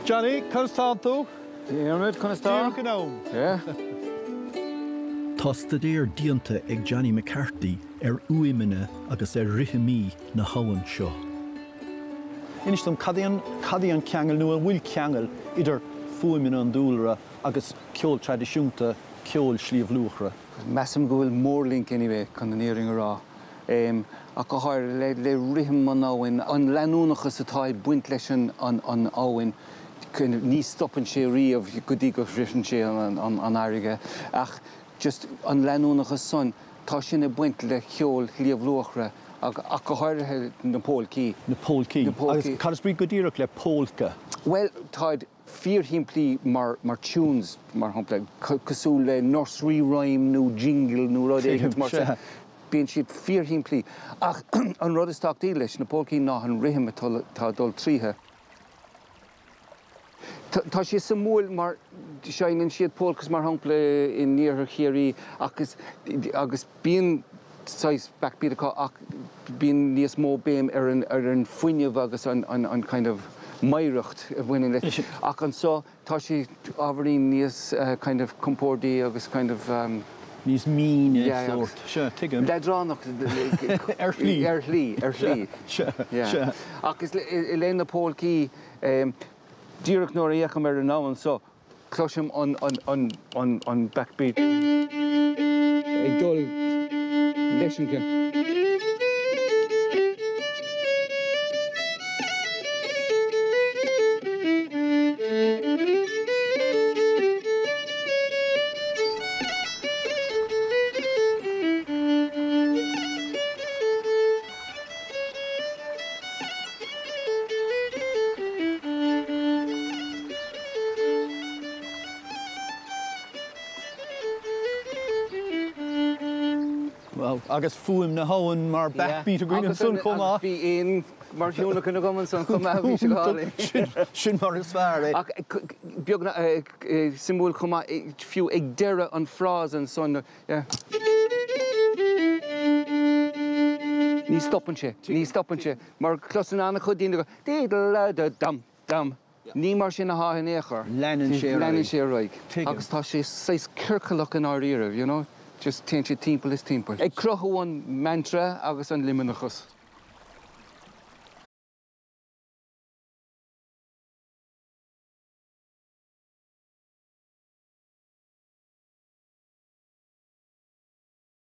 Johnny, conas tánn tú? Diarmuid, conas tá? Díreach in am. Yeah. Tá staidéar déanta ag Johnny McCarthy ar fhuaimeanna agus ar rithimí na habhann seo. Inis dom, cad é an, cad é an ceangal, nó an bhfuil ceangal idir fuaimeanna an dúlra agus ceol traidisiúnta, ceol Shliabh Luachra? Measaim go bhfuil mórlink anyway, chun an fhírinne a rá. Ach go háirithe le rithim an abhainn, an leanúnachas atá ag baint leis an abhainn, ní stopann sé riamh go dtí go sroicheann sé an fharraige. Ach just an leanúnachas san, tá sin ag baint le ceol Shliabh Luachra ach go háirithe na pólcaí. Na pólcaí. Na pólcaí. Agus cad is brí go díreach le pólca? Bhuel, táid fíorshimplí mar mar tunes, mar shampla, cosúil le nursery rhyme nó jingle nó rud éigin mar sin. Bíonn siad fíorshimplí. Ach an rud is tábhachtaí leis na pólcaí ná an rithim atá ag dul tríothu. Tá sé suimiúil mar seinneann siad polkas mar shampla in iarthar Chiarraí agus agus bíonn saghas backbeat acu ach bíonn níos mó béim ar an ar an fuinneamh agus an an kind of meidhreacht a bhaineann leis. Ach anseo tá sé ábhairín níos kind of compordaí agus kind of. Níos míne sórt. Sea, tuigim. Leadránach. Ar shlí. Ar shlí, ar shlí. Sea, sea. Ach is i leith na pólcaí, díreach nuair a fhéachaim ar an abhainn so, cloisim an, an, an, an backbeat ag dul leis an gceann. Wow, agus fuaim na habhann mar backbeat againn ansan chomh maith. Agus bhí éan mar thionlacan agam ansan chomh maith, bhí sé go hálainn. Sin mar is fearr é. Ach beagnach suimiúil chomh maith, fiú ag deireadh an frása ansan, Ní stopann sé, ní stopann sé, mar cloiseann an-chuid daoine go dee-da-da-dum, dum. Ní mar sin atá in aon chor. Leanann sé ar aghaidh. Leanann sé ar aghaidh. Tuigim. Agus tá sé saghas ciorcalach i ndáiríribh, you know, just téann sé timpeall is timpeall. Ag cruthú an mantra agus an luimneachas.